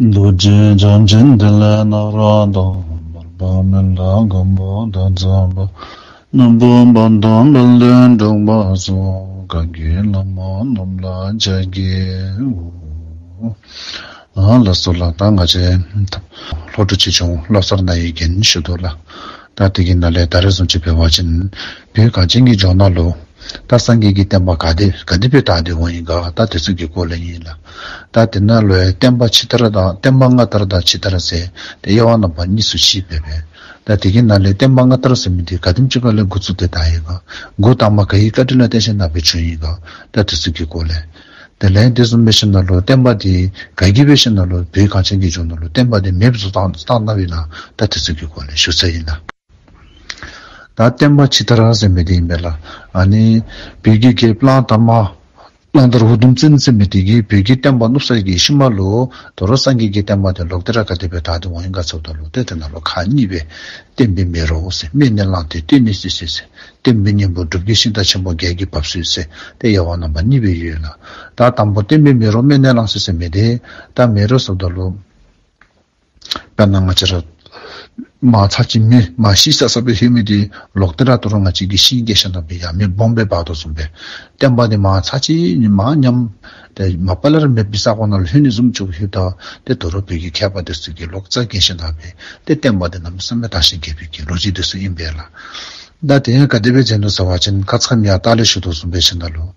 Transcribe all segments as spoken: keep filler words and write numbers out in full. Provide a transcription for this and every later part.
རྡོ་རྗེ་འཆང་ཆེན་ཏེ་ལོ་ནཱ་རོ་དང་། འབར་བ་མི་ལ་མགོན་པོ་དང་འཛམ་བུ་གླིང་པོ། སྣ་ཕུ་འབར་དང་དཔལ་ལྡན་འབྲུག་པ་སོགས། བཀའ་བརྒྱུད་བླ་མ་རྣམས་ལ་ཕྱག་བགྱིའོ། ཨ་ལགས་སོ་ལགས། ད་ང་བཅས་ལྷོ་འབྲུག་ཆོས་འབྱུང་བློ་གསར་རྣ་བའི་རྒྱན་ཞུ་དོ་ལགས། ད་དེ་གི་ནང་ལས་ད་རེས་བཟུམ་ཅིག་འབད་བ་ཅིན་བོད་གངས་ཅན་གྱི་ལྗོངས་ནང་ལུ་ད་སངས་རྒྱས་ཀྱི་བསྟན་པ་ག་དེ་ག་དེ་སྦེ་དར་ཏེ་འོང་ཡི་ག། ད་དེ་ཚུ་གི་སྐོར་ལས་ཨིན་ལགས། ད་དེ་ནང་ལུ་ཡང་བསྟན་པ་ཕྱི་དར་དང་བསྟན་པ་སྔ་དར་དང་ཕྱི་དར་ཟེར་ཏེ་དབྱེ་བ་རྣམ་པ་གཉིས་སུ་ཕྱེ་སྦེ་སྦེ། ད་དེ་གི་ནང་ལས་བསྟན་པ་སྔ་དར་ཟེར་མི་དེ་ག་དེམ་ཅིག་ཁ་ལས་འགོ་བཙུགས་ཏེ་དར་ཡི་ག། འགོ་དང་པ་ག་གི་བཀའ་དྲིན་ལ་བརྟེན་ཞིནམ་ལས་སྦེ་བྱུང་ཡི་ག། ད་དེ་ཚུ་གི་སྐོར་ལས། དེ་ལས་དེ་བཟུམ་འབད་ཞིནམ་ལས་བསྟན་པ་དེ་ག་གིས་འབད་ཞིནམ་ལས་བོད་གངས་ཅན་གྱི་ལྗོངས་ནང་ལུ་བསྟན་པ་དེ་མེདཔ་བཟོ་བཏང་བཏང་ནུག་ཨིན་ན། ད་དེ་ཚུ་གི་སྐོར་ལས་ཞུ་ཚར་ཡི་ལགས། ད་བསྟན་པ་ཕྱི་དར་ཟེར་མི་དེ་ཨིན་པས་ལགས། ཨ་ནི་བོད་ཀྱི་རྒྱལཔོ་གླང་དར་མ་གླང་དར་འུ་དུམ་བཙན་ཟེར་མི་དེ་གིས་བོད་ཀྱི་བསྟན་པ་བསྣུབས་ཚར་གྱི་ཤུལ་མ་ལུ་དོ་རུང་སངས་རྒྱས་ཀྱི་བསྟན་པ་དེ་ལོག་སྟེ་ར་ག་དེ་སྦེ་དར་ཏེ་འོང་ཡི་ག་ཟེརཝ་ད་ལུ་ཏེ་དེ་ནང་ལུ་ཁག་གཉིས་སྦེ། བསྟན་པའི་མེ་རོ་ཟེར། སྨན་ནི་གླང་དར་སྟོད་ནས་གསོས་ཟེར། བསྟན་པའི་གཉེན་པོ་འབྲུག་རྒྱལ་ཤིང་རྟ་ཆེན་པོ་རྒྱ་གིས་བབས་སོང་ཟེར། ཏེ་དབྱེ་བ་རྣམ་པ་གཉིས་སྦེ་ཡོད་ལགས། ད་དང་པོ་བསྟན་པའི་མེ་རོ་སྨན་ནི་གླང་དར་ཟེར་མི་དེ། ད་མེ་རོ་ཟེརཝ་ད་ལུ་དཔེར་ན་ང་བཅས་ར་མར་ཚར་གཅིག་མེ་མར་ཤི་ས་ས་སྦེ་ལྷོད་མི་དེ་ལོག་སྟེ་ར་དོ་རུང་ང་བཅས་ཀྱིས་ཤིང་བརྒལ་ཞིནམ་ལས་ཡར་མེ་སྦོམ་སྦེ་འབར་དོ་བཟུམ་སྦེ། བསྟན་པ་དེ་མར་ཚར་གཅིག་མར་ཉམས་ཏེ་མ་པ་ལས་ར་མེདཔ་གི་ས་གོ་ནང་ལྷོད་ནི་བཟུམ་ཅིག་ལྷོདཔ་ད་ཏེ་དོ་རུང་བོད་ཀྱི་མཁས་པ་དེ་ཚུ་གིས་ལོག་རྩ་འགེངས་ཞིནམ་ལས་ཏེ་བསྟན་པ་དེ་གནམ་མེད་ས་མེད་དར་ཞིང་རྒྱས་པའི་གི་ལོ་རྒྱུས་དེ་ཚུ་ཨིན་པས་ལགས། ད་དེ་ཡང་ག་དེ་སྦེ་མཛད་ནུག་ཟེར་བ་ཅིན་ཁ་ཙ་ཁ་ཉིནམ་ལས་ཞུ་དོ་བཟུམ་འབད་ཞིནམ་ལས།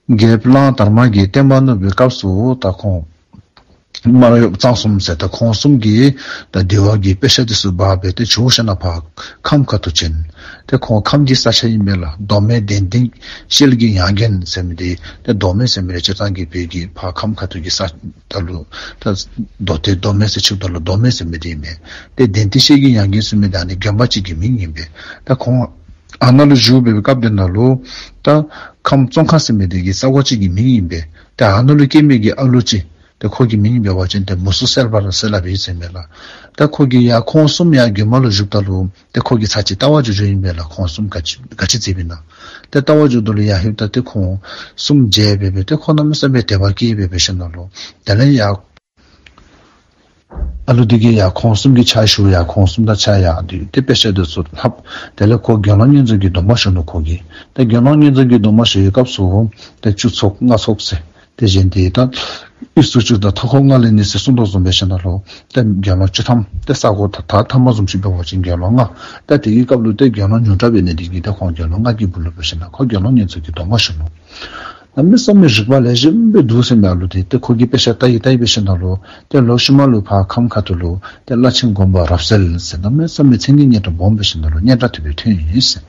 རྒྱལཔོ་གླང་དར་མ་གིས་བསྟན་པ་བསྣུབས་པའི་སྐབས་སུ་ད་ཁོང་སྨར་གཡོག་གཙང་གསུམ་ཟེར་ད་ཁོང་གསུམ་གྱིས་ད་འདུལ་བ་གི་དཔེ་ཆ་དེ་ཚུ་འབག་སྦེ་ཏེ་བྱོག་ཞིནམ་ལས་ཕར་ཁམས་ཁ་ཐུག་བྱོན། ཏེ་ཁོང་ཁམས་ཀྱི་ས་ཆ་ཨིན་པས་ལགས། མདོ་སྨད་གདན་སྟེང་ཤེལ་གྱི་ཡང་རྒྱན་ཟེར་མི་དེ། ཏེ་མདོ་སྨད་ཟེར་མི་དེ་སྤྱིར་བཏང་གི་བོད་ཀྱི་ཕར་ཁམས་ཁ་ཐུག་གི་ས་ད་ལུ་ད་མདོ་སྟོད་མདོ་སྨད་ཟེར་ཆོགཔ་ད་ལུ་མདོ་སྨད་ཟེར་མི་དེ་ཨིན་པས། ཏེ་གདན་སྟེང་ཤེལ་གྱི་ཡང་རྒྱན་ཟེར་མི་དེ་ཨ་ནི་དགོན་པ་ཅིག་གི་མིང་ཨིན་པས། ད་ཁོང་ཨ་ནཱ་ལུ་བཞུགས་པའི་སྐབས་དེ་ནང་ལུ་ད་ཁམས་ཙོང་ཁ་ཟེར་མི་དེ་གི་ས་གོ་ཅིག་གི་མིང་ཨིན་པས། ཏེ་ཨ་ནཱ་ལུ་སྐྱེས་མི་གི་ཨ་ལུ་ཅིག་ཏེ་ཁོ་གི་མིང་འབད་བ་ཅིན་ཏེ་མུ་སུ་གསལ་འབར་ཟེར་སླབ་ཨིན་ཟེར་མས་ལགས། ད་ཁོ་གིས་ཡར་ཁོང་གསུམ་ཡར་དགོན་པ་ལུ་བཞུགསཔ་ད་ལུ་ཏེ་ཁོ་གིས་ཚར་གཅིག་ལྟ་བར་འགྱོ་འགྱོཝ་ཨིན་པས་ལགས། ཁོང་གསུམ་ག་ཅི་ག་ཅི་མཛདཔ་ཨིན་ན། ཏེ་ལྟ་བར་འགྱོཝ་ད་ལུ་ཡར་ལྷོདཔ་ད་ཏེ་ཁོང་གསུམ་མཇལ་སྦེ་སྦེ་ཏེ་ཁོང་གནམ་མེད་ས་མེད་དད་པ་སྐྱེས་སྦེ་སྦེ་ཞིནམ་ལས་དེ་ལས་ཡར་ཨ་ལུ་དེ་གིས་ཡར་ཁོང་གསུམ་གྱི་ཕྱག་ཞུ། ཡར་ཁོང་གསུམ་དང་ཕྱག་ཡར་འདི་ཏེ་དཔེ་ཆ་དེ་ཚུ་ལྷབ། དེ་ལས་ཁོ་དགེ་སློང་བསྙེན་རྫོགས་ཀྱི་སྡོམ་པ་ཞུ་ནུག་ཁོ་གིས། ཏེ་དགེ་སློང་བསྙེན་རྫོགས་ཀྱི་སྡོམ་པ་ཞུ་བའི་སྐབས་སུ་ཏེ་བཅུ་ཚོགས་ལྔ་ཚོགས་ཟེར། ཏེ་གཞན་དེ་ད་དབུས་སུ་བཅུ་དང་མཐའ་འཁོར་ལྔ་ལས་ནི་ཟེར་གསུངས་དོ་བཟུམ་འབད་ཞིནམ་ལས་ཏེ་དགེ་སློང་བཅུ་ཐམ་ཏེ་ས་གོ་ད་ད་ཐ་མ་བཟུམ་ཅིག་འབད་བ་ཅིན་དགེ་སློང་ལྔ། ད་དེ་གི་སྐབས་ལུ་ཏེ་དགེ་སློང་ཉུང་དྲགས་འབད་ནི་དེ་གིས་ད་ཁོང་དགེ་སློང་ལྔ་གི་སྦུག་ལུ་འབད་ཞིནམ་ལས་ཁོ་དགེ་སློང་བསྙེན་རྫོགས་ཀྱི་སྡོམ་པ་ཞུ་ནུག། གནམ་མེད་ས་མེད་རིག་པ་ལེགས་ཤོམ་སྦེ་འདུག་ཟེར་མས་ཨ་ལུ་དེ། ཏེ་ཁོ་གིས་དཔེ་ཆ་ལྟ་ཡི་ལྟ་ཡི་འབད་ཞིནམ་ལས་ཏེ་ལོག་ཤུལ་མ་ལུ་ཕར་ཁམས་ཁ་ཐུག་ལུ་ཏེ་བླ་ཆེན་དགོན་པ་རབ་གསལ་ཟེར་གནམ་མེད་ས་མེད་མཚན་གྱི་སྙན་གྲགས་སྦོམ་འབད་ཞིནམ་ལས་སྙན་གྲགས་ཐོབ་སྦེ་ཐོན་ཡི་ཟེར།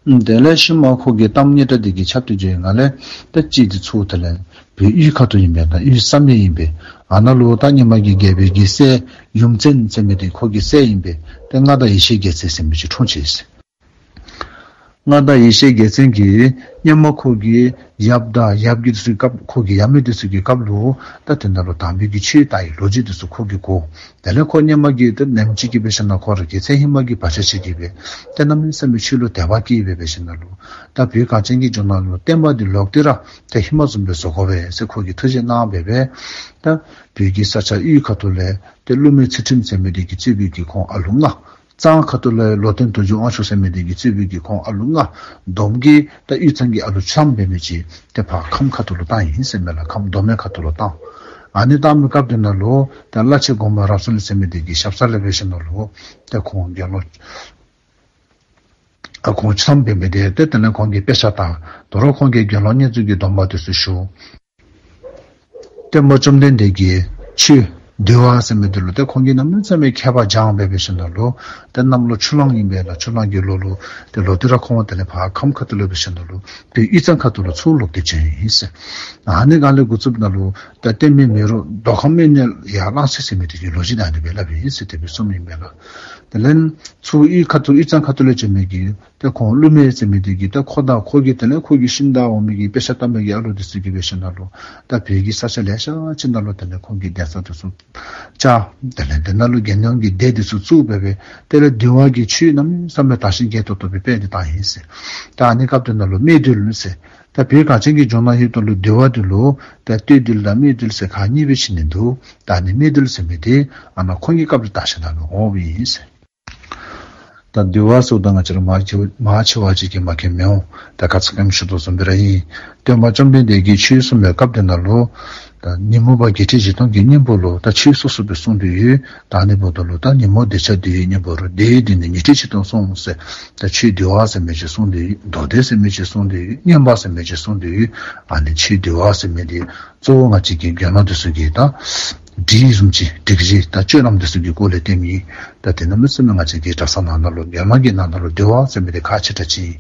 ཨམ་དེ་ལས་ཤུལ་མ་ཁོ་གི་གཏམ་སྙན་གྲགས་དེ་གིས་ཁྱབ་སྟེ་འགྱོ་ཡི་ནང་ལས་ཏེ་གཅིག་དེ་ཚུ་དེ་ལས་བོད་དབུས་ཁ་ཐུག་ཨིན་པས། ད་དབུས་བསམ་ཡས་ཨིན་པས། ཨ་ནཱ་ལུ་ད་སྔོན་མ་གི་རྒྱལ་པོའི་གི་སྲས་ཡུམ་བཙན་ཟེར་མི་དེ་ཁོ་གི་སྲས་ཨིན་པས། ཏེ་མངའ་བདག་ཡེ་ཤེས་རྒྱལ་མཚན་ཟེར་མི་ཅིག་འཁྲུངས་ཅི་ཟེར། མངའ་བདག་ཡེ་ཤེས་རྒྱལ་མཚན་གྱིས་སྔོན་མ་ཁོ་གི་ཡབ་དང་ཡབ་ཀྱི་དེ་ཚུ་གི་སྐབས་ཁོ་གི་ཡབ་མེས་དེ་ཚུ་གི་སྐབས་ལུ་ད་དེ་ནང་ལུ་དམ་པའི་གི་ཆོས་དར་བའི་ལོ་རྒྱུས་དེ་ཚུ་ཁོ་གིས་གོ། དེ་ལས་ཁོ་སྔོན་མ་གི་ད་ནེམ་ཅིག་གིས་འབད་ཞིནམ་ལས་ཁོ་ར་གི་ཚེ་ཧེ་མ་གི་བག་ཆགས་ཅིག་གིས་སྦེ་ཏེ་གནམ་མེད་ས་མེད་ཆོས་ལུ་དད་པ་སྐྱེས་སྦེ་འབད་ཞིནམ་ལས་ད་བོད་གངས་ཅན་གྱི་ལྗོངས་ནང་ལུ་བསྟན་པ་འདི་ལོག་སྟེ་ར་ཏེ་ཧེ་མ་བཟུམ་སྦེ་བཟོ་དགོ་པས་ཟེར་ཁོ་གིས་ཐུགས་བཞེད་གནང་སྦེ་སྦེ་ད་བོད་ཀྱི་ས་ཆ་དབུས་ཁ་ཐུག་ལས་ཏེ་ཀླུ་མེས་ཚུལ་ཁྲིམས་ཟེར་མི་དེ་གིས་གཙོས་པའི་གི་ཁོང་ཨ་ལུ་ལྔ། གཙང་ཁ་ཐུག་ལས་ལོ་ཏོན་དུང་ཕྱུར་དབང་ཕྱུག་ཟེར་མི་དེ་གིས་གཙོས་པའི་གི་ཁོང་ཨ་ལུ་ལྔ། བསྡོམས་ཀྱིས་ད་དབུས་གཙང་གི་ཨ་ལུ་བཅུ་ཐམ་འབད་མི་ཅིག་ཏེ་ཕར་ཁམས་ཁ་ཐུག་ལུ་བཏང་ཡི་ཟེར་མས་ལགས། ཁམས་མདོ་སྨད་ཁ་ཐུག་ལུ་བཏང་། ཨ་ནི་བཏང་མི་སྐབས་དེ་ནང་ལུ་ད་བླ་ཆེན་དགོན་པ་རབ་གསལ་ཟེར་མི་དེ་གི་ཞབས་ས་ལས་འབད་ཞིནམ་ལས་ཏེ་ཁོང་དགེ་སློང་ཨ་ཁོང་བཅུ་ཐམ་འབད་མི་དེ་ཏེ་དེ་ལས་ཁོང་གིས་དཔེ་ཆ་དང་དོ་རུང་ཁོང་གིས་དགེ་སློང་བསྙེན་རྫོགས་ཀྱི་སྡོམ་པ་དེ་ཚུ་ཞུ། སྟོན་པ་བཅོམ་ལྡན་འདས་ཀྱི་ཆོས་འདུལ་བ་ཟེར་མི་དེ་ལུ་ཏེ་ཁོང་གིས་གནམ་མེད་ས་མེད་མཁས་པ་སྦྱངས་སྦེ་འབད་ཞིནམ་ལས་ཏེ་གནམ་ལོ་ཆུ་གླང་ཨིན་པས་ལགས། ཆུ་གླང་གི་ལོ་ལུ་ཏེ་ལོག་སྟེ་ར་ཁོང་དེ་ལས་ཕར་ཁམས་ཁ་ཐུག་ལུ་འབད་ཞིནམ་ལས་ཏེ་དབུས་གཙང་ཁ་ཐུག་ལུ་ཚུར་ལོག་སྟེ་བྱོན་ཡི་ཟེར། ཨ་ནི་སྒང་ལས་འགོ་བཙུགས་ནང་ལུ་ད་བསྟན་པའི་མེ་རོ་མདོ་ཁམས་སྨན་ནི་ཡར་གླང་དར་ཟེར་མི་དེ་གི་ལོ་རྒྱུས་ད་ཨ་ནི་སྦེ་སླབ་ཨིན་ཟེར་དེ་སྦེ་གསུངམ་ཨིན་པས་ལགས། དེ་ལས་ཚུར་དབུས་ཁ་ཐུག་དབུས་གཙང་ཁ་ཐུག་ལས་བྱོན་མི་གི་ཏེ་ཁོང་ཀླུ་མེས་ཟེར་མི་དེ་གིས་ཏེ་ཁོ་དང་ཁོ་གི་དེ་ལས་ཁོ་གི་ཤུལ་ད་འོང་མི་གི་དཔེ་ཆ་ལྟ་མི་གི་ཨ་ལུ་དེ་ཚུ་གིས་འབད་ཞིནམ་ལས་ད་བོད་ཀྱི་ས་ཆ་ལེ་ཤ་ཅིག་ནང་ལུ་དེ་ལས་ཁོང་གིས་གདན་ས་དེ་ཚུ་བཅགས། དེ་ལས་དེ་ནང་ལུ་དགེ་སློང་གི་སྡེ་དེ་ཚུ་བཙུགས་སྦེ་སྦེ་དེ་ལས་འདུལ་བ་གི་ཆོས་གནམ་མེད་ས་མེད་དར་ཞིང་རྒྱས་ཏོག་ཏོ་སྦེ་སྤེལ་ཏེ་བཏང་ཡི་ཟེར། ད་ཨ་ནི་སྐབས་དེ་ནང་ལུ་སྨད་འདུལ་ཟེར་ ད་བོད་གངས་ཅན་གྱི་ལྗོངས་ནང་ཡོད་དོ་ལུ་འདུལ་བ་འདི་ལུ་ད་སྟོད་འདུལ་དང་སྨད་འདུལ་ཟེར་ཁག་གཉིས་སྦེ་ཕྱེ་ནི་འདུག། ད་ཨ་ནི་སྨད་འདུལ་ཟེར་མི་འདི་ཨ་ནཱ་ཁོང་གི་སྐབས་ལུ་བརྟག་ཞིབ་གནང་ནི་འོང་པས་ཨིན་ཟེར། ད་འདུལ་བ་ཟེརཝ་ད་ང་བཅས་ར་མང་ཆེ་མང་ཆེ་བ་ཅིག་གིས་མ་མཁྱེན་མི་འོང་། ད་ཁ་ཙ་ཁ་ཉིནམ་ཞུ་དོ་བཟུམ་སྦེ་ར་ཨིན། སྟོན་པ་བཅོམ་ལྡན་འདས་ཀྱིས་ཆོས་གསུངས་པའི་སྐབས་དེ་ནང་ལུ་ད་ཉོན་མོངས་པ་བརྒྱད་ཁྲི་བཞི་སྟོང་གི་སྙིང་པོ་ལུ་ད་ཆོས་སོ་སོ་སྦེ་གསུངས་ཏེ་ཡོད། ད་ཨ་ནི་འབདཝ་ད་ལུ་ད་ཉོན་མོངས་འདོད་ཆགས་དེའི་སྙིང་པོ་རུ་དེའི་སྟེང་ནས་ཉི་ཁྲི་ཆིག་སྟོང་གསུངས་ཟེར། ད་ཆོས་འདུལ་བ་ཟེར་མི་ཅིག་གསུངས་ཏེ་ཡོད། མདོ་སྡེ་ཟེར་མི་ཅིག་གསུངས་ཏེ་ཡོད། མངོན་པ་ཟེར་མི་ཅིག་གསུངས་ཏེ་ཡོད། ཨ་ནི་ཆོས་འདུལ་བ་ཟེར་མི་འདི་གཙོ་བོ་ང་བཅས་ཀྱི་རྒྱལ་བློན་འདི་ཚུ་གི་ད་སྒྲིག་བཟུམ་ཅིག་སྒྲིག་གཞི་དང་སྤྱོད་ལམ་འདི་ཚུ་གི་སྐོར་ལས་བསྟནམ་ཨིན། ད་དེ་གནམ་མེད་ས་མེད་ང་བཅས་ཀྱི་གྲྭ་ས་ནང་ན་ལུ་རྒྱལ་བློན་གྱི་ནང་ན་ལུ་འདུལ་བ་ཟེར་མི་འདི་ཁག་ཆེ་དྲགས་ཅིག་ཨིན།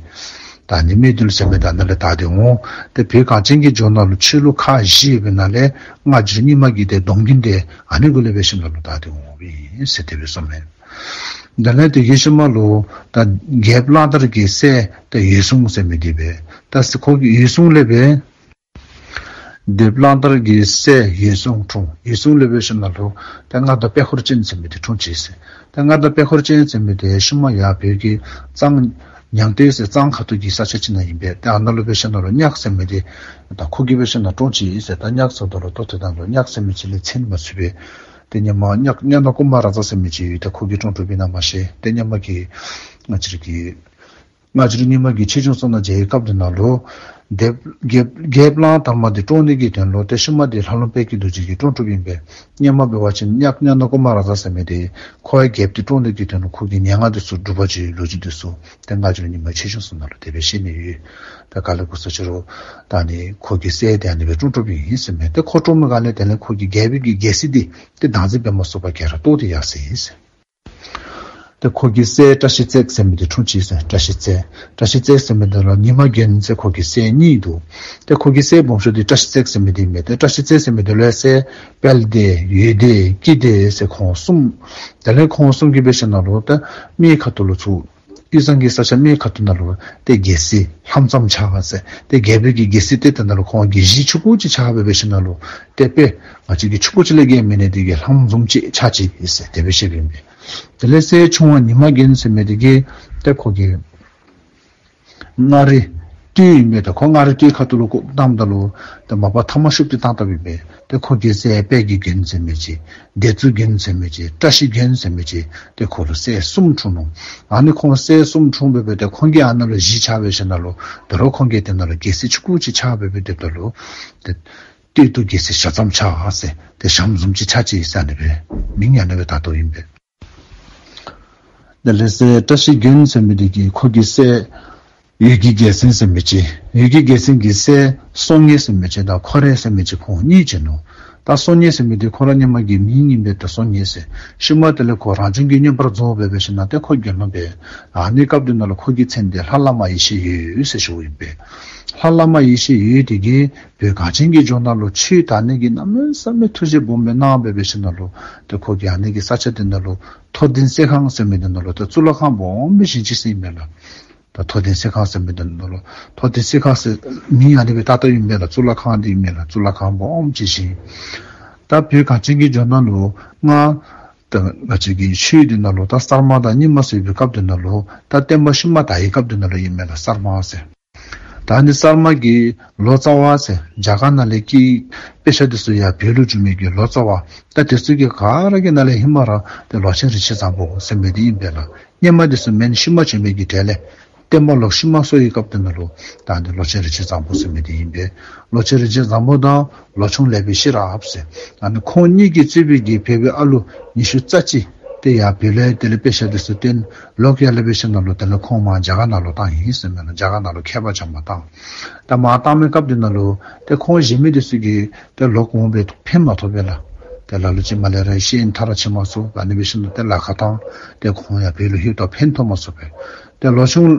ད་ཨ་ནི་སྨད་འདུལ་ཟེར་མི་འདི་ཨ་ནཱ་ལས་དར་ཏེ་འོང་། ཏེ་བོད་གངས་ཅན་གྱི་ལྗོངས་ནང་ལུ་ཆོས་ལུགས་ཁག་བཞི་ཡོད་པའི་ནང་ལས་སྔ་འགྱུར་རྙིང་མ་གི་ཏེ་སྡོམ་རྒྱུན་འདི་ཨ་ནི་གུ་ལས་འབད་ཞིནམ་ལས་དར་ཏེ་འོང་བས་ཟེར་དེ་སྦེ་གསུངམ་མས། དེ་ལས་དེ་གི་ཤུལ་མ་ལུ་ད་རྒྱལཔོ་གླང་དར་གྱི་སྲས་ཏེ་འོད་སྲུང་ཟེར་མི་འདི་འབད། ད་ཁོ་གི་འོད་སྲུང་ལས་འབད་རྒྱལཔོ་གླང་དར་གྱི་སྲས་འོད་སྲུང་འཁྲུངས། འོད་སྲུང་ལས་འབད་ཞིནམ་ལས་ཏེ་མངའ་བདག་དཔལ་འཁོར་ཅན་ཟེར་མི་འདི་འཁྲུངས་ཅི་ཟེར། ཏེ་མངའ་བདག་དཔལ་འཁོར་ཅན་ཟེར་མི་འདི་ཤུལ་མ་ཡར་བོད་ཀྱི་གཙང་ཉང་སྟོད་ཟེར་གཙང་ཁ་ཐུག་གི་ས་ཆ་ཅིག་ནང་ཨིན་པས། ཏེ་ཨ་ནཱ་ལུ་འབད་ཞིནམ་ལས་གཉགས་ཟེར་མི་འདི་ད་ཁོ་གིས་འབད་ཞིནམ་ལས་བཀྲོངས་ཅི་ཟེར། ད་གཉགས་ཟེརཝ་ད་ལུ་ད་ལྟོ་ད་ལྟོ་གཉགས་ཟེར་མི་ཅིག་ལས་མཚན་མ་ཚུད་པས། ཏེ་སྔོན་མ་གཉགས་གཉགས་ནག་ཀུ་མ་ར་ཛ་ཟེར་མི་ཅིག་ཡོད། ཏེ་ཁོ་གིས་བཀྲོངས་བཀྲོངསམ་ཨིན་ན་མ་ཤེས། ཏེ་སྔོན་མ་གི་ང་བཅས་ར་གི་སྔ་འགྱུར་རྙིང་མ་གི་ཆོས་འབྱུང་ཚུ་ནང་མཇལ་བའི་སྐབས་དེ་ནང་ལུ་རྒྱལཔོ་རྒྱལཔོ་རྒྱལཔོ་གླང་དར་མ་འདི་བཀྲོངས་ནི་གི་དོན་ལུ་ཏེ་ཤུལ་མ་འདི་ལྷ་ལུང་དཔལ་གྱི་རྡོ་རྗེ་གིས་བཀྲོངས་བཀྲོངསམ་ཨིན་པས། སྔོན་མ་འབད་བ་ཅིན་གཉགས་གཉགས་ནག་ཀུ་མ་ར་ཛ་ཟེར་མི་འདི་ཁོ་ཡང་རྒྱལཔོ་འདི་བཀྲོངས་ནི་གི་དོན་ལུ་ཁོ་གི་ཉེ་ངག་འདི་ཚུ་སྒྲུབ་པ་ཅིན་ལོ་རྒྱུས་འདི་ཚུ་ཏེ་སྔ་འགྱུར་རྙིང་མ་ཆོས་འབྱུང་ཚུ་ནང་ལུ་དེ་སྦེ་བཤད་ནི་ཡོད། ད་ག་ལས་གོ་ས་ཅི་རུང་ད་ཨ་ནི་ཁོ་གི་སྲས་འདི་ཨ་ནི་སྦེ་བཀྲོངས་བཀྲོངསམ་ཨིན་ཟེར་མས། ཏེ་ཁོ་བཀྲོངས་མི་ག་ལས་དེ་ལས་ཁོ་གི་རྒྱལ་པོ་གི་རྒྱལ་སྲིད་འདི་ཏེ་བདག་འཛིན་འབད་མ་ཚུགས་པར་ག་ར་བཏོག་སྟེ་ཡར་སོ་ཡི་ཟེར། ཏེ་ཁོ་གི་སྲས་བཀྲ་ཤིས་བརྩེགས་ཟེར་མི་འདི་འཁྲུངས་ཅི་ཟེར། བཀྲ་ཤིས་བརྩེགས། བཀྲ་ཤིས་བརྩེགས་ཟེར་མི་འདི་ལུ་ཉི་མ་རྒྱན་ཟེར་ཁོ་གི་སྲས་གཉིས་འདུག། ཏེ་ཁོ་གི་སྲས་སྦོམ་ཤོས་འདི་བཀྲ་ཤིས་བརྩེགས་ཟེར་མི་འདི་ཨིན་མས། ཏེ་བཀྲ་ཤིས་བརྩེགས་ཟེར་མི་འདི་ལུ་ཡང་སྲས་དཔལ་ལྡན་འོད་ལྡན་སྐྱིད་ལྡན་ཟེར་ཁོང་གསུམ། དེ་ལས་ཁོང་གསུམ་གྱིས་འབད་ཞིནམ་ལས་ད་སྨད་ཁ་ཐུག་ལུ་ཚུར་དབུས་གཙང་གི་ས་ཆ་སྨད་ཁ་ཐུག་ནང་ལུ་ཏེ་རྒྱལ་སྲིད་ལྷམ་ཙམ་ཆགས་ཟེར། ཏེ་རྒྱལ་པོའི་གི་རྒྱལ་སྲིད་ཏེ་དེ་ནང་ལུ་ཁོང་གི་གཞི་ཆུང་ཀུ་ཅིག་ཆགས་སྦེ་འབད་ཞིནམ་ལས་ཏེ་དཔེ་ང་བཅས་ཀྱི་ཆུང་ཀུ་ཅིག་ལས་བརྒལ་མེད་ནི་དེ་གིས་ལྷམ་བཟུམ་ཅིག་ཆགས་ཅི་ཟེར་དེ་སྦེ་བཤདཔ་ཨིན་པས། དེ་ལས་སྲས་ཆུང་བ་ཉི་མ་རྒྱན་ཟེར་མི་འདི་གིས་ཏེ་ཁོ་གི་མངའ་རིས་སྟོད་ཨིན་མས། ད་ཁོ་མངའ་རིས་སྟོད་ཁ་ཐུག་ལུ་བཀོ་བཏངམ་ད་ལུ་ཏེ་མ་པ་ཐ་མ་ཤུབ་སྟེ་བཏང་བཏངམ་ཨིན་པས། ཏེ་ཁོ་གི་སྲས་དཔལ་གྱི་རྒྱན་ཟེར་མི་ཅིག། བདེ་སྩོལ་རྒྱན་ཟེར་མི་ཅིག། བཀྲ་ཤིས་རྒྱན་ཟེར་མི་ཅིག། ཏེ་ཁོ་ལུ་སྲས་གསུམ་འཁྲུངས་ནུག། ཨ་ནི་ཁོང་སྲས་གསུམ་འཁྲུངས་སྦེ་སྦེ་ཏེ་ཁོང་གིས་ཨ་ནཱ་ལུ་གཞི་ཆགས་སྦེ་ཞིནམ་ལས་དོ་རུང་ཁོང་གིས་དེ་ནང་ལུ་རྒྱལ་སྲིད་ཆུང་ཀུ་ཅིག་ཆགས་སྦེ་སྦེ་སྡོདཔ་ད་ལུ་ཏེ་སྟོད་དུ་རྒྱལ་སྲིད་ཞྭ་ཙམ་ཆགས་ཟེར་ཏེ་ཞྭམོ་བཟུམ་ཅིག་ཆགས་ཅི་ཟེར་ཨ་ནི་སྦེ་མིང་ཨ་ནི་སྦེ་བཏགས་དོ་ཨིན་པས། དེ་ལས་སྲས་བཀྲ་ཤིས་རྒྱན་ཟེར་མི་འདི་གིས་ཁོ་གི་སྲས་འོད་ཀྱི་རྒྱལ་མཚན་ཟེར་མི་ཅིག། འོད་ཀྱི་རྒྱལ་མཚན་གྱི་སྲས་སྲོག་ཉེ་ཟེར་མི་ཅིག་དང་ཁོ་རེ་ཟེར་མི་ཅིག་ཁོང་གཉིས་བྱིན་ནུག། ད་སྲོག་ཉེ་ཟེར་མི་འདི་ཁོ་ར་སྔོན་མ་གི་མིང་ཨིན་པས། ད་སྲོག་ཉེ་ཟེར། ཤུལ་མ་དེ་ལས་ཁོ་རང་བྱུང་གི་མངོན་པར་རྫོགས་སྦེ་འབད་ཞིནམ་ལས་ཏེ་ཁོ་རྒྱལ་བློན་འབད། ཨ་ནི་སྐབས་དེ་ནང་ལུ་ཁོ་གི་མཚན་འདི་ལྷ་བླ་མ་ཡེ་ཤེས་འོད་ཟེར་ཞུཝ་ཨིན་པས། ལྷ་བླ་མ་ཡེ་ཤེས་འོད་འདི་གིས་བོད་གངས་ཅན་གྱི་ལྗོངས་ནང་ལུ་ཆོས་དར་ནི་གི་གནམ་མེད་ས་མེད་ཐུགས་བཞེད་སྦོམ་སྦེ་གནང་སྦེ་འབད་ཞིནམ་ལས་ཏེ་ཁོ་གིས་ཨ་ནི་གི་ས་ཆ་དེ་ནང་ལུ་ཐོ་ལྡིང་གསེར་ཁང་ཟེར་མི་དེ་ནང་ལུ་ཏེ་གཙུག་ལག་ཁང་སྦོམ་སྦེ་བཞེངས་ཅི་ཟེར་ཨིན་མས་ལགས། ད་ཐོ་ལྡིང་གསེར་ཁང་ཟེར་མི་དེ་ནང་ལུ་ཐོ་ལྡིང་གསེར་ཁང་ཟེར་མིང་ཨ་ནི་སྦེ་བཏགས་བཏགསཔ་ཨིན་མས་ལགས། གཙུག་ལག་ཁང་འདི་ཨིན་མས་ལགས། གཙུག་ལག་ཁང་སྦོམ་ཅིག་བཞེངས། ད་བོད་གངས་ཅན་གྱི་ལྗོངས་ནང་ལུ་ང་ད་ང་བཅས་ཀྱི་ཆོས་འདི་ནང་ལུ་ད་གསར་མ་དང་རྙིང་མ་ཟེར་བའི་སྐབས་དེ་ནང་ལུ་ད་བསྟན་པ་ཤུལ་མ་དར་བའི་སྐབས་དེ་ནང་ལུ་ཨིན་མས་ལགས། གསར་མ་ཟེར། ད་ཨ་ནི་གསར་མ་གི་ལོ་ཙཱ་བ་ཟེར་རྒྱ་གར་ནང་ལས་ཀྱི་དཔེ་ཆ་འདི་ཚུ་ཡར་བོད་ལུ་བསྒྱུར་མི་གི་ལོ་ཙཱ་བ་ད་དེ་ཚུ་གི་ག་ར་གི་ནང་ལས་ཧེ་མ་ར་ཏེ་ལོ་ཆེན་རིན་ཆེན་བཟང་པོ་ཟེར་མི་འདི་ཨིན་པས་ལགས། སྔོན་མ་འདི་ཚུ་མེན། ཤུལ་མ་བྱོན་མི་གི་གྲས་ལས་བསྟན་པ་ལོག་ཤུལ་མ་སོང་བའི་སྐབས་དེ་ནང་ལུ་ད་ཨ་ནི་ལོ་ཆེན་རིན་ཆེན་བཟང་པོ་ཟེར་མི་འདི་ཨིན་པས། ལོ་ཆེན་རིན་ཆེན་བཟང་པོ་དང་ལོ་ཆུང་ལེགས་པའི་ཤེས་རབ་ཟེར། ཨ་ནི་ཁོང་གཉིས་ཀྱིས་གཙོས་པའི་གི་བོད་པའི་ཨ་ལུ་ཉི་ཤུ་རྩ་གཅིག་ཏེ་ཡར་བོད་ལས་དེ་ལས་དཔེ་ཆ་འདི་ཚུ་བཏོན། ལོག་ཡར་ལས་འབད་ཞིནམ་ལས་དེ་ལས་ཁོང་མར་རྒྱ་གར་ནང་ལུ་བཏང་ཡི་ཟེར་མས་ལགས། རྒྱ་གར་ནང་ལུ་མཁས་པ་བྱམས་པ་བཏང་། ད་མར་བཏང་མི་སྐབས་དེ་ནང་ལུ་ཏེ་ཁོང་གཞན་མི་འདི་ཚུ་གིས་ཏེ་ལོག་འོང་སྦེ་ཕན་མ་ཐོགས་པས་ལགས། ཏེ་ལ་ལུ་ཅིག་མར་ལས་ར་ཤེས་ཡོན་མཐར་ཕྱིན་མ་ཚུགས། ཨ་ནི་འབད་ཞིནམ་ལས་ཏེ་ལ་ཁ་བཏང་། ཏེ་ཁོང་ཡང་བོད་ལུ་ལྷོདཔ་ད་ཕན་ཐོགས་མ་ཚུགས་པས། ཏེ་ལོ་ཆུང་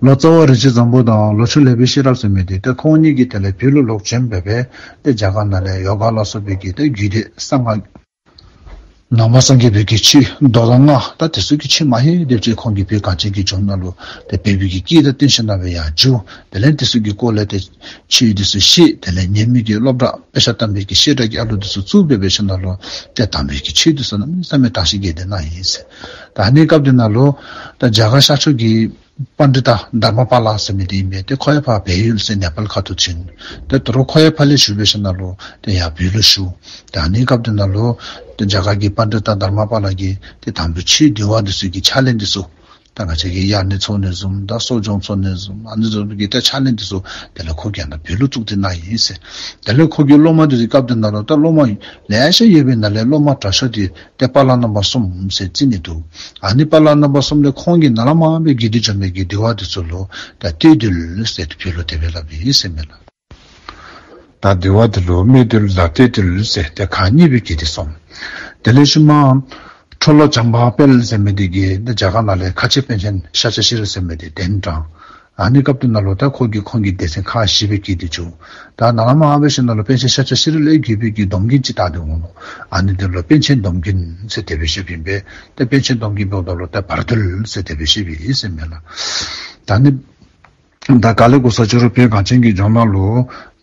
ལོ་ཙཱ་བ་རིན་ཆེན་བཟང་པོ་དང་ལོ་ཆུང་ལེགས་པའི་ཤེས་རབ་ཟེར་མི་འདི་ཏེ་ཁོང་གཉིས་ཀྱིས་དེ་ལས་བོད་ལུ་ལོག་བྱོན་སྦེ་སྦེ་ཏེ་རྒྱ་གར་ནང་ལས་ཡོ་ག་ལ་སོགས་པའི་གི་ཏེ་རྒྱུད་སྡེ་གསང་སྔགས་ནང་པ་སངས་རྒྱས་པའི་གི་ཆོས་མདོ་དང་སྔགས་ད་དེ་ཚུ་གི་ཆོས་མ་ཧེ་སྡེབ་ཅིག་ཁོང་གིས་བོད་གངས་ཅན་གྱི་ལྗོངས་ནང་ལུ་ཏེ་བོད་པའི་གི་སྐད་དང་བསྟུན་ཞིནམ་ལས་ཡར་བསྒྱུར། དེ་ལས་དེ་ཚུ་གི་སྐོར་ལས་ཏེ་ཆོས་འདི་ཚུ་བཤད། དེ་ལས་ཉན་མི་གི་སློབ་གྲྭ་དཔེ་ཆ་ལྟ་མི་གི་བཤད་གྲྭ་གི་ཨ་ལུ་འདི་ཚུ་བཙུགས་སྦེ་འབད་ཞིནམ་ལས་ཏེ་དམ་པའི་གི་ཆོས་འདི་ཚུ་གནམ་མེད་ས་མེད་དར་ཞིང་རྒྱས་ཏེ་གནང་ཡི་ཟེར། ད་ཨ་ནི་སྐབས་དེ་ནང་ལུ་ད་རྒྱ་གར་ཤར་ཕྱོགས་ཀྱི་ པཎྜི་ཏ་དྷརྨ་པཱ་ལ་ཟེར་མི་འདི་ཨིན་པས། ཏེ་ཁོ་ཡང་ཕར་བལ་ཡུལ་ཟེར་ནེ་པཱལ་ཁ་ཐུག་ཕྱིན། ཏེ་དོ་རུང་ཁོ་ཡང་ཕར་ལས་ཞུ་སྦེ་ཞིནམ་ལས་ཏེ་ཡར་བོད་ལུ་ཞུ། ཏེ་ཨ་ནི་སྐབས་དེ་ནང་ལུ་ཏེ་རྒྱ་གར་གྱི་པཎྜི་ཏ་དྷརྨ་པཱ་ལ་གིས་ཏེ་དམ་པའི་ཆོས་འདུལ་བ་འདི་ཚུ་གི་ཕྱག་ལེན་འདི་ཚུ་ད་ང་བཅས་ཀྱི་དབྱར་གནས་ཚོགས་གནས་བཟུམ་དང་གསོ་སྦྱོང་ཚོགས་གནས་བཟུམ་ཨ་ནི་བཟུམ་གྱི་ཏེ་ཕྱག་ལེན་འདི་ཚུ་དེ་ལས་ཁོ་གིས་ནཱ་བོད་ལུ་བཙུགས་ཏེ་གནང་ཡི་ཟེར། དེ་ལས་ཁོ་གི་སློབ་མ་འདི་ཚུ་སྐབས་དེ་ནང་ལུ་ད་སློབ་མ་ལེ་ཤ་ཡོད་པའི་ནང་ལས་སློབ་མ་དྲག་ཤོས་འདི་ཏེ་དཔལ་ལྷ་རྣམ་པ་གསུམ་ཟེར་རྩིས་ནི་འདུག། ཨ་ནི་དཔལ་ལྷ་རྣམ་པ་གསུམ་ལས་ཁོང་གིས་ནཱ་ལས་མར་སྦེ་བརྒྱུད་དེ་བྱོན་མི་གི་འདུལ་བ་འདི་ཚུ་ལུ་ད་བསྟོད་འདུལ་ཟེར་ཏེ་བོད་ལུ་དེ་སྦེ་སླབ་ཨིན་ཟེར་མས་ལགས། ད་འདུལ་བ་འདི་ལུ་སྨོད་འདུལ་དང་བསྟོད་འདུལ་ཟེར་ཏེ་ཁག་གཉིས་སྦེ་གྱེས་ཏེ་སོང་། དེ་ལས་ཤུལ་མ་ཁྲོ་ལོ་བྱམས་པ་དཔལ་ཟེར་མི་འདི་གིས་ད་རྒྱ་གར་ནང་ལས་ཁ་ཆེ་པཎ་ཆེན་ཤཱཀྱ་ཤྲཱི་ཟེར་མི་འདི་གདན་དྲངས། ཨ་ནི་སྐབས་དེ་ནང་ལུ་ད་ཁོ་གིས་ཁོང་གི་སྡེ་ཚན་ཁག་བཞི་སྦེ་གྱེས་ཏེ་བྱོན། ད་ནཱ་ལས་མར་སྦེ་ཞིནམ་ལས་པཎ་ཆེན་ཤཱཀྱ་ཤྲཱི་ལས་བརྒྱུད་པའི་གི་སྡོམ་རྒྱུན་ཅིག་དར་ཏེ་འོང་ནུག། ཨ་ནི་འདི་ལུ་པཎ་ཆེན་སྡོམ་རྒྱུན་ཟེར་དེ་སྦེ་ཞུཝ་ཨིན་པས། ཏེ་པཎ་ཆེན་སྡོམ་རྒྱུན་འབདཝ་ད་ལུ་ད་བར་འདུལ་ཟེར་དེ་སྦེ་ཞུཝ་ཨིན་ཟེར་མས་ལགས། ད་ནི་ད་ག་ལས་གོ་ས་ཅི་རུང་བོད་གངས་ཅན་གྱི་ལྗོངས་ནང་ལུ་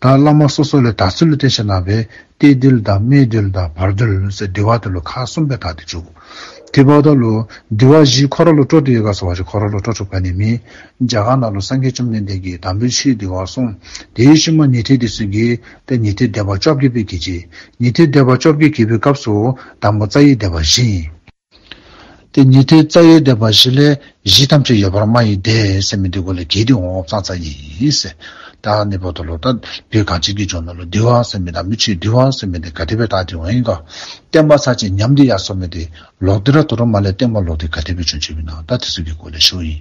ད་བླ་མ་སོ་སོ་ལས་དར་ཚུལ་ལུ་བརྟེན་ཞིནམ་ལས་བསྟོད་འདུལ་དང་སྨོད་འདུལ་དང་བར་འདུལ་ཟེར་འདུལ་བ་འདི་ལུ་ཁག་གསུམ་སྦེ་དར་ཏེ་བྱུང་། དེ་འབདཝ་ད་ལུ་འདུལ་བ་བཞི་ཁོ་ར་ལུ་སྤྲོ་སྟེ་ཡོད་ག་ཟེར་བ་ཅིན་ཁོ་ར་ལུ་སྤྲོ་སྤྲོཝ་ག་ནི་མེད། རྒྱ་གར་ནང་ལུ་སངས་རྒྱས་བཅོམ་ལྡན་འདས་ཀྱིས་དམ་པའི་ཆོས་འདུལ་བ་གསུངས། དེ་བཞིན་མ་ཉན་ཐོས་འདི་ཚུ་གིས་ཏེ་ཉན་ཐོས་སྡེ་པ་བཅོ་བརྒྱད་སྦེ་གྱེས་ཅི། ཉན་ཐོས་སྡེ་པ་བཅོ་བརྒྱད་གྱེས་པའི་སྐབས་སུ་དང་པོ་རྩ་བའི་སྡེ་པ་བཞི་ཨིན། ཏེ་ཉན་ཐོས་རྩ་བའི་སྡེ་པ་བཞི་ལས་བཞི་ཐམས་ཅད་ཡོད་པར་སྨྲ་བའི་སྡེ་ཟེར་མི་འདི་གུ་ལས་གྱེས་ཏེ་འོང་ཙང་ཙང་ཨིན་ཟེར། ད་ཨ་ནི་འབདཝ་ད་ལུ་ད་བོད་གངས་ཅན་གྱི་ལྗོངས་ནང་ལུ་འདུལ་བ་ཟེར་མི་དང་མི་ཆོས་འདུལ་བ་ཟེར་མི་འདི་ག་དེ་སྦེ་དར་ཏེ་འོང་ཡི་ག། བསྟན་པ་ཚར་གཅིག་ཉམས་ཏེ་ཡར་སོང་མི་འདི་ལོག་སྟེ་ར་དོ་རུང་མར་ལས་བསྟན་པ་ལོག་སྟེ་ག་དེ་སྦེ་བྱུང་ཅི་ཨིན་ན་ད་དེ་ཚུ་གི་སྐོར་ལས་ཞུཝ་ཨིན།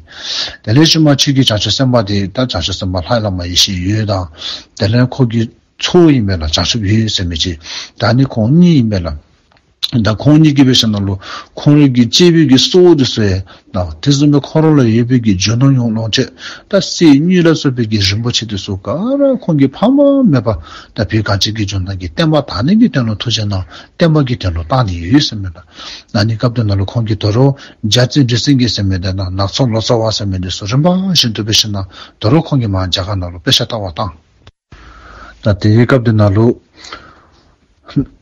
དེ་ལས་ཤུལ་མ་ཆོས་ཀྱི་བྱང་ཆུབ་སེམས་དཔའ་འདི་ད་བྱང་ཆུབ་སེམས་དཔའ་ལྷ་བླ་མ་ཡེ་ཤེས་འོད་དང་དེ་ལས་ཁོ་གི་ཚ་བོ་ཨིན་པས་ལགས། བྱང་ཆུབ་འོད་ཟེར་མི་ཅིག། ད་ཨ་ནི་ཁོང་གཉིས་ཨིན་པས་ལགས། ད་ཁོང་གཉིས་ཀྱིས་འབད་ཞིནམ་ལས་ཁོང་རའི་གི་གཅེས་པའི་གི་གཙོ་བོ་འདི་ཚུ་ཡང་ད་དེ་བཟུམ་སྦེ་ཁོང་ར་ལུ་ཡོད་པའི་གི་རྒྱུ་ནོར་ཡོངས་ལོངས་སྤྱོད་ད་གསེར་དངུལ་ལ་སོགས་པའི་གི་རིན་པོ་ཆེ་འདི་ཚུ་ག་ར་ཁོང་གིས་ཕངས་པ་མེད་པར་ད་བོད་གངས་ཅན་གྱི་ལྗོངས་ནང་གི་བསྟན་པ་དར་ནི་གི་དོན་ལུ་ཐུགས་རྗེ་གནང་བསྟན་པ་གི་དོན་ལུ་བཏང་ནི་ཡོད་ཟེར་མས་ལགས། ཨ་ནི་སྐབས་དེ་ནང་ལུ་ཁོང་གིས་དོ་རུང་རྒྱ་རྩིས་འབྲི་སེང་གེ་ཟེར་མི་དེ་ནང་ནག་ཚོ་ལོ་ཙཱ་བ་ཟེར་མི་འདི་ཚུ་རིམ་པ་བཞིན་དུ་འབད་ཞིནམ་ལས་དོ་རུང་ཁོང་གིས་མར་རྒྱ་གར་ནང་ལུ་དཔེ་ཆ་ལྟ་བར་བཏང་། ད་དེའི་སྐབས་དེ་ནང་ལུ་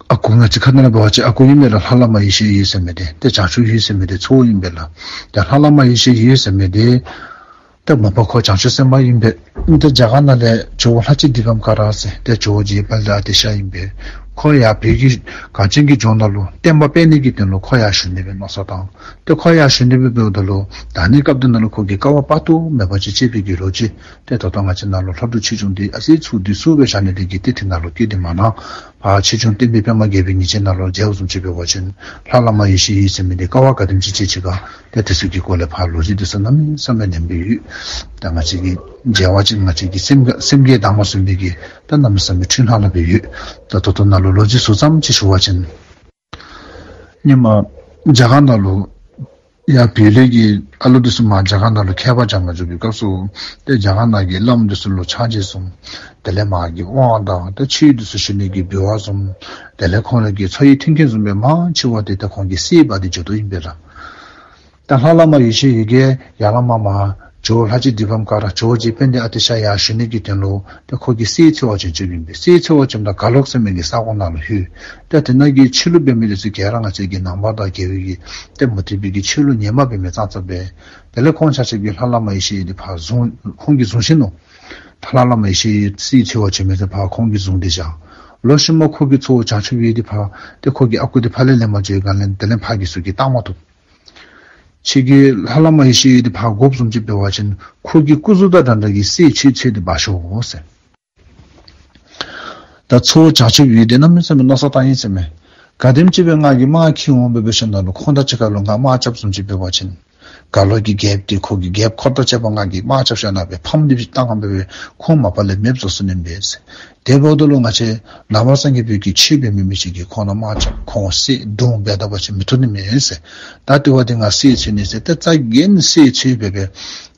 ཨ་ཁུ་ང་བཅས་ཁ་ནང་ལུ་འབད་བ་ཅིན་ཨ་ཁུ་ཨིན་མས་ལགས། ལྷ་བླ་མ་ཡེ་ཤེས་འོད་ཟེར་མི་འདི་ཏེ་བྱང་ཆུབ་འོད་ཟེར་མི་འདི་ཚ་བོ་ཨིན་པས་ལགས། ཏེ་ལྷ་བླ་མ་ཡེ་ཤེས་འོད་ཟེར་མི་འདི་ཏེ་མ་པ་ཁོ་བྱང་ཆུབ་སེམས་དཔའ་ཨིན་པས། ཏེ་རྒྱ་གར་ནང་ལས་ཇོ་བོ་ལྷ་རྗེ་དཱི་པཾ་ཀ་ར་ཟེར་ཏེ་ཇོ་བོ་རྗེ་དཔལ་ལྡན་ཨ་ཏི་ཤ་ཨིན་པས། ཁོ་ཡར་བོད་ཀྱི་གངས་ཅན་གྱི་ལྗོངས་ནང་ལུ་བསྟན་པ་སྤེལ་ནི་གི་དོན་ལུ་ཁོ་ཡར་བཞུགས་ནི་སྦེ་མནོ་བསམ་བཏང་། ཏེ་ཁོ་ཡར་བཞུགས་ནི་སྦེ་འབདཝ་ད་ལུ་ད་ཨ་ནི་སྐབས་དེ་ནང་ལུ་ཁོ་གིས་དཀའ་བ་དཔག་ཏུ་མེད་པ་ཅིག་སྤྱད་པའི་གི་ལོ་རྒྱུས་ཏེ་ད་ལྟོ་ང་བཅས་ནང་ལུ་ལྷ་སྒྲུབ་ཆོས་འབྱུང་འདི་ཨ་ཙི་ཚུ་འདི་ཚུ་སྦེ་བཞག་ནི་འདི་གིས་ཏེ་དེ་ནང་ལུ་བཀོད་དེ་མ་གནང་། ཕར་ཆོས་འབྱུང་བསྟན་པའི་པདྨ་རྒྱས་པའི་ཉིན་བྱེད་ནང་ལུ་མཇལཝ་བཟུམ་ཅིག་འབད་བ་ཅིན་ལྷ་བླ་མ་ཡེ་ཤེས་འོད་ཟེར་མི་འདི་དཀའ་བ་ག་དེམ་ཅིག་སྤྱད་ཅི་ག། ཏེ་དེ་ཚུ་གི་སྐོར་ལས་ཕར་ལོ་རྒྱུས་འདི་ཚུ་གནམ་མེད་ས་མེད་ནེམ་སྦེ་ཡོད། ད་ང་བཅས་ཀྱིས་མཇལ་བ་ཅིན་ང་བཅས་ཀྱི་སེམས་སེམས་བསྐྱེད་དྭངས་མ་སོན་པའི་གི་ད་གནམ་མེད་ས་མེད་འཁྲུལ་སྣང་སླ་བའི་ཡོད། ད་ད་ལྟོ་ནཱ་ལུ་ལོ་རྒྱུས་ཚུ་ཙམ་ཅིག་ཞུ་བ་ཅིན། སྔོན་མ་རྒྱ་གར་ནང་ལུ་ཡར་བོད་ལས་ཀྱི་ཨ་ལོ་འདི་ཚུ་མར་རྒྱ་གར་ནང་ལུ་མཁས་པ་སྦྱང་ག་འགྱོ་བའི་སྐབས་སུ་ཏེ་རྒྱ་གར་ནང་གི་བླམ་འདི་ཚུ་ལུ་ཕྱག་རྗེས་བཟུང་། དེ་ལས་མར་གྱི་དབང་དང་ཏེ་ཆོས་འདི་ཚུ་ཞུ་ནི་གི་འབུལ་བ་བཟུང་། དེ་ལས་ཁོང་ར་གི་ཚོགས་ཡིག་མཐུན་རྐྱེན་བཟུམ་སྦེ་མང་ཆེ་བ་འདི་ཏེ་ཁོང་གིས་གསེར་འབག་སྟེ་འགྱོ་དོ་ཨིན་པས་ལགས། ད་ལྷ་བླ་མ་ཡེ་ཤེས་འོད་ཀྱིས་ཡར་ལས་མར་མར་ཇོ་བོ་ལྷ་རྗེ་དཱི་པཾ་ཀ་ར་ཇོ་བོ་རྗེ་དཔལ་ལྡན་ཨ་ཏི་ཤ་ཡར་བཞུགས་ནི་གི་དོན་ལུ་ཏེ་ཁོ་གིས་གསེར་འཚོལ་བར་བྱོན་བྱོནམ་ཨིན་པས། གསེར་འཚོལ་བར་བྱོནམ་ད་ག་ལོག་ཟེར་མི་གི་ས་གོ་ནང་ལུ་ལྷོད། ད་དེ་ནང་གི་ཆོས་ལུགས་འབད་མི་འདི་ཚུ་ག་ར་ང་བཅས་ཀྱི་ནང་པ་དང་རྒྱལ་བའི་གི་ཏེ་མུ་སྟེགས་པའི་གི་ཆོས་ལུགས་ངནམ་འབད་མི་ཙང་ཙ་འབད། དེ་ལས་ཁོང་ཆ་ཁྱབ་ཀྱིས་ལྷ་བླ་མ་ཡེ་ཤེས་འོད་འདི་ཕར་བཟུང་ཁོང་གིས་བཟུང་ཞིནམ་ལས། ད་ལྷ་བླ་མ་ཡེ་ཤེས་འོད་གསེར་འཚོལ་བར་བྱོན་མི་འདི་ཕར་ཁོང་གིས་བཟུང་སྟེ་བཞག། ལོག་ཤུལ་མ་ཁོ་གི་ཚ་བོ་བྱང་ཆུབ་འོད་འདི་ཕར་ཏེ་ཁོ་གི་ཨ་ཁུ་འདི་ཕར་ལས་ལེན་པར་འགྱོ་བའི་སྒང་ལས་དེ་ལས་ཕར་གྱི་ཚུ་གིས་བཏང་མ་བཏུབ། ཁྱོད་ཀྱིས་ལྷ་བླ་མ་ཡེ་ཤེས་འོད་འདི་ཕར་དགོཔ་བཟུམ་ཅིག་འབད་བ་ཅིན་ཁོ་གི་སྐུ་གཟུགས་དང་འདྲ་འདྲ་གི་གསེར་ཁྱོད་འཚོལ་ཏེ་འབག་ཤོག་ཟེར། ད་ཚ་བོ་བྱང་ཆུབ་འོད་འདི་གནམ་མེད་ས་མེད་མནོ་བསམ་བཏང་ཡི་ཟེར་མས། ག་དེམ་ཅིག་སྦེ་ང་གིས་དམག་འཁྱིད་འོང་འབད་འབད་ཞིནམ་ལས་ཁོང་དང་གཅིག་ཁར་ལུ་ང་དམག་རྐྱབ་བཟུམ་ཅིག་འབད་བ་ཅིན། ག་ལོག་གི་རྒྱལཔོ་འདི་ཁོ་གི་རྒྱལཔོ་འཁོར་དང་བཅས་པ་ང་གིས་དམག་རྐྱབ་བཞག་ནི་སྦེ་ཕམ་སྟེ་བཏང་འབད་འབད་ཁོང་མ་པ་ལས་མེདཔ་བཟོ་ཚུགས་ནི་མས་ཟེར། དེ་འབདཝ་ད་ལུ་ང་བཅས་ནང་པ་སངས་རྒྱས་པའི་གི་ཆོས་འབད་མི་མི་ཅིག་གིས་ཁོང་ལུ་དམག་རྐྱབ་ཁོང་གསད་རྡུང་འབད་ད་པ་ཅིན་མི་བཏུབ་ནི་མས་ཟེར། ད་དེ་བ་འདི་ང་གསེར་འཚོལ་ནི་ཟེར་ཏེ་རྩ་འགེངས་གསེར་འཚོལ་འབད་འབད།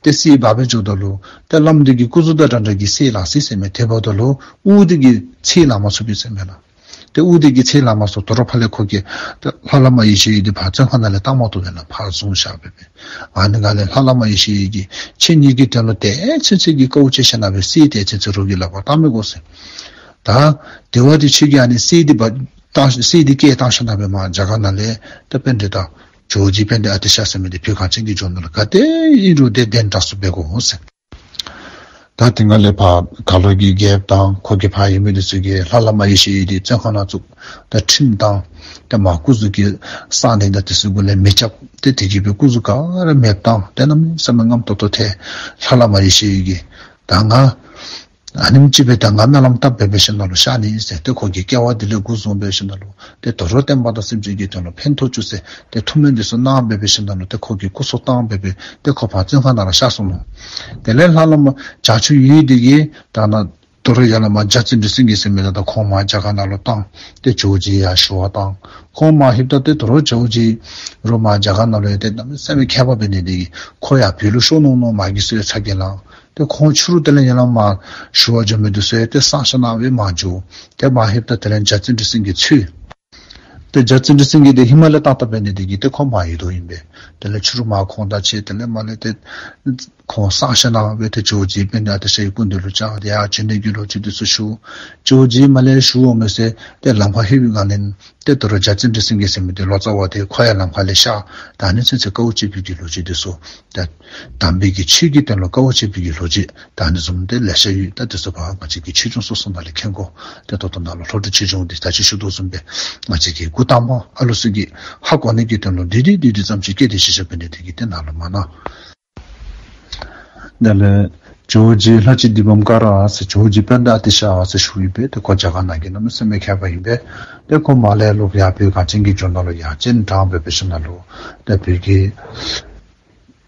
ཏེ་གསེར་འབག་སྦེ་འགྱོཝ་ད་ལུ་ཏེ་བླམ་འདི་གི་སྐུ་གཟུགས་དང་འདྲ་འདྲ་གི་གསེར་ལང་སི་ཟེར་མས། དེ་འབདཝ་ད་ལུ་དབུ་འདི་གིས་ཚད་ལང་མ་ཚུགས་པས་ཟེར་མས་ལགས། ཏེ་དབུ་འདི་གིས་ཚད་ལང་མ་ཚུགས། དོ་རུང་ཕར་ལས་ཁོ་གིས་ཏེ་ལྷ་བླ་མ་ཡེ་ཤེས་འོད་འདི་ཕར་བཙོན་ཁང་ནང་ལས་བཏང་མ་བཏུབ་པས་ལགས། ཕར་བཟུང་བཞག་འབད་འབད། ཨ་ནི་སྒང་ལས་ལྷ་བླ་མ་ཡེ་ཤེས་འོད་ཀྱིས་ཁྱེད་གཉིས་ཀྱི་དོན་ལུ་དེ་ཚུན་ཚོད་ཀྱི་དཀའཝ་སྤྱད་ཞིནམ་ལས་གསེར་དེ་ཚུན་ཚོད་རོགས་ཀྱི་ལག་པར་བཏང་མི་དགོ་ཟེར། ད་དེ་བ་འདི་ཁྱོད་ཀྱིས་ཨ་ནི་གསེར་འདི་འབག་བཏང་གསེར་འདི་བསྐྱལ་བཏང་ཞིནམ་ལས་མར་རྒྱ་གར་ནང་ལས་ཏེ་པཎྜི་ཏ་ ཇོ་བོ་རྗེ་དཔལ་ལྡན་ཨ་ཏི་ཤ་ཟེར་མི་འདི་བོད་གངས་ཅན་གྱི་ལྗོངས་ནང་ལུ་ག་ཏེ་ཨིན་རུང་ཏེ་གདན་དྲངས་སུ་འབད་དགོ་ཟེར། ད་དེ་སྒང་ལས་ཕར་ག་ལུ་གི་རྒྱལཔོ་དང་ཁོ་གི་ཕར་ཡོད་མི་འདི་ཚུ་གིས་ལྷ་བླ་མ་ཡེ་ཤེས་འོད་འདི་བཙོན་ཁང་ནང་བཙུགས། ད་ཁྲིམས་བཏང་། ཏེ་མར་སྐུ་གཟུགས་ཀྱི་གསང་གནས་དང་དེ་ཚུ་གུ་ལས་མེ་རྐྱབ། ཏེ་དེ་གིས་སྦེ་སྐུ་གཟུགས་ག་ར་མེདཔ་བཏང་། ཏེ་གནམ་མེད་ས་མེད་རྔམ་ཏོག་ཏོ་ཐལ། ལྷ་བླ་མ་ཡེ་ཤེས་འོད་ཀྱིས་ད་ང་ཨ་ནེམ་ཅིག་སྦེ་ད་ང་སྨོན་ལམ་བཏབ་འབད་འབད་ཞིནམ་ལས་གཤགས་ནི་ཟེར། ཏེ་ཁོ་གིས་སྐྱེ་བ་འདི་ལས་འགོ་བཟུང་འབད་ཞིནམ་ལས་ཏེ་དོ་རུང་བསྟན་པ་དང་སེམས་ཅན་གྱི་དོན་ལུ་ཕན་ཐོགས་བཅུག་ཟེར་ཏེ་ཐུགས་སྨོན་འདི་ཚུ་གནང་འབད་འབད་ཞིནམ་ལས་ཏེ་ཁོ་གིས་སྐུ་སྲོག་བཏང་འབད་འབད་ཏེ་ཁོ་ཕར་བཙོན་ཁང་ནང་ལུ་གཤགས་སོ་ནུག། དེ་ལས་ལྷ་བླ་མ་བྱང་ཆུབ་འོད་འདི་གིས་ད་ནཱ་དོ་རུང་ཡར་ལས་མར་རྒྱལ་བཙུན་འབྲི་སེང་གེ་ཟེར་མི་དེ་དང་ཁོང་མར་རྒྱ་གར་ནང་ལུ་བཏང་། ཏེ་ཇོ་བོ་རྗེ་ཡར་ཞུ་བར་བཏང་། ཁོང་མར་ལྷོདཔ་ད་ཏེ་དོ་རུང་ཇོ་བོ་རྗེ་རོགས་མར་རྒྱ་གར་ནང་ལུ་ཡང་ཏེ་གནམ་མེད་ས་མེད་མཁས་པ་འབད་ནི་དེ་གིས་ཁོ་ཡར་བོད་ལུ་ཤོར་ནུག་ནུག། མ་གི་སྲོལ་ཚ་གྱང་ལངས། ཏེ་ཁོང་ཕྱི་རུ་དེ་ལས་ཡར་ལས་མར་ཞུ་བར་འགྱོ་མི་འདི་ཚུ་ཡང་ཏེ་གསང་ཞིནམ་སྦེ་མར་འགྱོ། ཏེ་མར་ལྷོདཔ་ད་དེ་ལས་རྒྱལ་བཙུན་འབྲི་སེང་གེ་འཚོལ། ཏེ་རྒྱལ་བཙུན་འབྲི་སེང་གེ་འདི་ཧེ་མ་ལས་ཏག་ཏག་འབད་ནི་དེ་གིས་ཏེ་ཁོ་མར་ཡོད་དོ་ཨིན་པས། དེ་ལས་ཕྱི་རུ་མར་ཁོང་དང་ཕྱད། དེ་ལས་མར་ལས་ཏེ་ཁོང་གསང་ཞིནམ་སྦེ་ཏེ་ཇོ་བོ་རྗེ་དཔལ་ལྡན་ཨ་ཏི་ཤ་གི་སྐུ་མདུན་ལུ་བཅར། ཏེ་ཡར་བྱོན་ནི་གི་ལོ་རྒྱུས་འདི་ཚུ་ཞུ། ཇོ་བོ་རྗེ་མར་ལས་ཞུ་འོང་མས་ཟེར་ཏེ་ལམ་ཁར་ལྷོད་པའི་སྒང་ལས་ཏེ་དོ་རུང་རྒྱལ་བཙུན་འབྲི་སེང་གེ་ཟེར་མི་འདི་ལོ་ཙཱ་བ་དེ་ཁོ་ཡང་ལམ་ཁ་ལས་གཤགས། ད་ཨ་ནི་ཚུན་ཚོད་དཀའཝ་སྤྱད་པའི་གི་ལོ་རྒྱུས་འདི་ཚུ། ད་དམ་པའི་གི་ཆོས་ཀྱི་དོན་ལུ་དཀའཝ་སྤྱད་པའི་གི་ལོ་རྒྱུས་ད་ཨ་ནི་བཟུམ་ཏེ་ལེ་ཤ་ཡོད། ད་དེ་ཚུ་ཕར་ང་བཅས་ཀྱི་ཆོས་འབྱུང་སོ་སོ་ནང་ལས་མཁྱེན་དགོ། ཏེ་ད་ལྟོ་ནཱ་ལུ་ལྷོ་འབྲུག་ཆོས་འབྱུང་འདི་ད་ཅི་ཞུ་དོ་བཟུམ་སྦེ་ང་བཅས་ཀྱིས་འགོ་དང་པ་ཨ་ལུ་ཚུ་གིས་ཧ་གོ་ནི་གི་དོན་ལུ་འདི་འདི་འདི་འདི་ཙམ་ཅིག་བསྐྱེད་དེ་ཤེས་བཞག་འབད་ནི་དེ་གིས་ཏེ་ནཱ་ལུ་མ་གནང་། དེ་ལས་ཇོ་བོ་རྗེ་ལྷ་གཅིག་སྡིག་སྤོང་ཀ་ར་ཟེར་ཇོ་བོ་རྗེ་དཔལ་ལྡན་ཨ་ཏི་ཤ་ཟེར་ཞུཝ་ཨིན་པས། ཏེ་ཁོ་རྒྱ་གར་ནང་གི་གནམ་མེད་ས་མེད་མཁས་པ་ཨིན་པས། ཏེ་ཁོ་མར་ལས་ལོག་ཡར་བོད་གངས་ཅན་གྱི་ལྗོངས་ནང་ལུ་ཡར་སྤྱན་དྲངས་འབད་འབད་ཞིནམ་ལས་ཏེ་བོད་ཀྱི་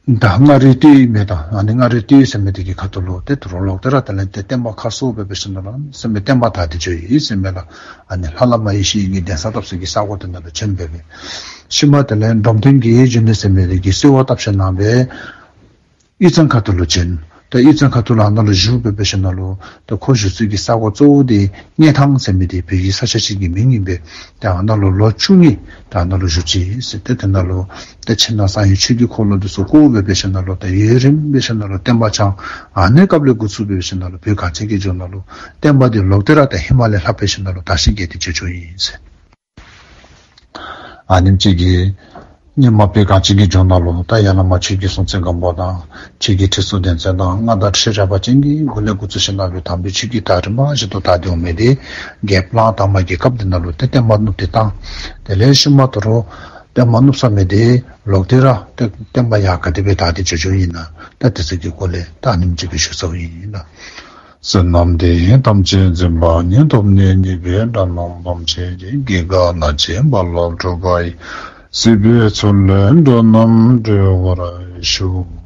ད་མངའ་རིས་སྟོད་ཡོད་མི་དང་ཨ་ནི་མངའ་རིས་སྟོད་ཟེར་མི་དེ་གི་ཁ་ཐུག་ལུ་ཏེ་དོ་རུང་ལོག་སྟེ་ར་དེ་ལས་ཏེ་བསྟན་པ་ཁ་གསོ་འབད་འབད་ཞིནམ་ལས་ཟེར་མི་བསྟན་པ་དར་ཏེ་འགྱོ་ཡི་ཟེར་མི་ལས་ཨ་ནི་ལྷ་བླ་མ་ཡེ་ཤེས་འོད་ཀྱི་གདན་ས་བཏབ་ས་གི་ས་གོ་དེ་ནང་ལུ་བྱོན་འབད་འབད། ཤུལ་མ་དེ་ལས་འབྲོམ་སྟོན་རྒྱལ་བའི་འབྱུང་གནས་ཟེར་མི་དེ་གིས་གསོལ་བ་བཏབ་ཞིནམ་ལས་དབུས་གཙང་ཁ་ཐུག་ལུ་བྱོན། ཏེ་དབུས་གཙང་ཁ་ཐུག་ལུ་ཨ་ནཱ་ལུ་བཞུགས་འབད་འབད་ཞིནམ་ལས་ཏེ་ཁོ་བཞུགས་ས་གི་ས་གོ་གཙོ་བོ་དེ་སྙེ་ཐང་ཟེར་མི་དེ་བོད་ཀྱི་ས་ཆ་ཅིག་གི་མིང་ཨིན་པས། ཏེ་ཨ་ནཱ་ལུ་ལོ་བཅུ་གཉིས་ཏེ་ཨ་ནཱ་ལུ་བཞུགས་ཅི་ཟེར། ཏེ་དེ་ནང་ལུ་ཏེ་ཕྱི་ནང་གསང་བའི་ཆོས་ཀྱི་འཁོར་ལོ་འདི་ཚུ་བསྐོར་འབད་འབད་ཞིནམ་ལས་ཏེ་ཡུན་རིངམོ་འབད་ཞིནམ་ལས་བསྟན་པ་འཆང་། ཨ་ནི་སྐབས་ལས་འགོ་བཙུགས་འབད་འབད་ཞིནམ་ལས་བོད་གངས་ཅན་གྱི་ལྗོངས་ནང་ལུ་བསྟན་པ་འདི་ལོག་སྟེ་ར་ཏེ་ཧེ་མ་ལས་ལྷག་འབད་ཞིནམ་ལས་དར་ཞིང་རྒྱས་ཏེ་འགྱོ་འགྱོཝ་ཨིན་ཟེར། ཨ་ནེམ་ཅིག་གིས་སྔོན་མ་བོད་གངས་ཅན་གྱི་ལྗོངས་ནང་ལུ་ད་ཡར་ལས་མར་ཆོས་རྒྱལ་སྲོང་བཙན་སྒམ་པོ་དང་ཆོས་རྒྱལ་ཁྲི་སྲོང་ལྡེ་བཙན་དང་མངའ་བདག་ཁྲི་རལ་པ་ཅན་གྱི་འགོ་ལས་འགོ་བཙུགས་ཞིནམ་ལས་དམ་པའི་ཆོས་ཀྱི་ད་རིམ་བཞིན་དུ་དར་ཏེ་འོང་མི་དེ་རྒྱལ་བློན་དར་མ་གི་སྐབས་དེ་ནང་ལུ་ཏེ་བསྟན་པ་བསྣུབས་ཏེ་བཏང་། དེ་ལས་ཤུལ་མ་དོ་རུང་བསྟན་པ་བསྣུབས་ས་མི་དེ་ལོག་སྟེ་ར་ཏེ་བསྟན་པ་ཡང་ག་དེ་སྦེ་དར་ཏེ་འགྱོ་འགྱོཝ་ཨིན་ན་ད་དེ་ཚུ་གི་སྐོར་ལས་ད་ཨ་ནེམ་ཅིག་སྦེ་ཞུ་ཚརཝ་ཨིན་ལགས། བསོད་ནམས་འདི་ཡིས་ཐམས་ཅད་གཟིགས་པ་ཉིད། ཐོབ་ནས་ཉེས་པའི་དགྲ་རྣམས་ཕམ་བྱས་ཏེ། སྐྱེ་རྒ་ན་འཆིའི་རྦ་རླབས་འཁྲུགས་པ་ཡི། སྲིད་པའི་མཚོ་ལས་འགྲོ་རྣམས་སྒྲོལ་བར་ཤོག།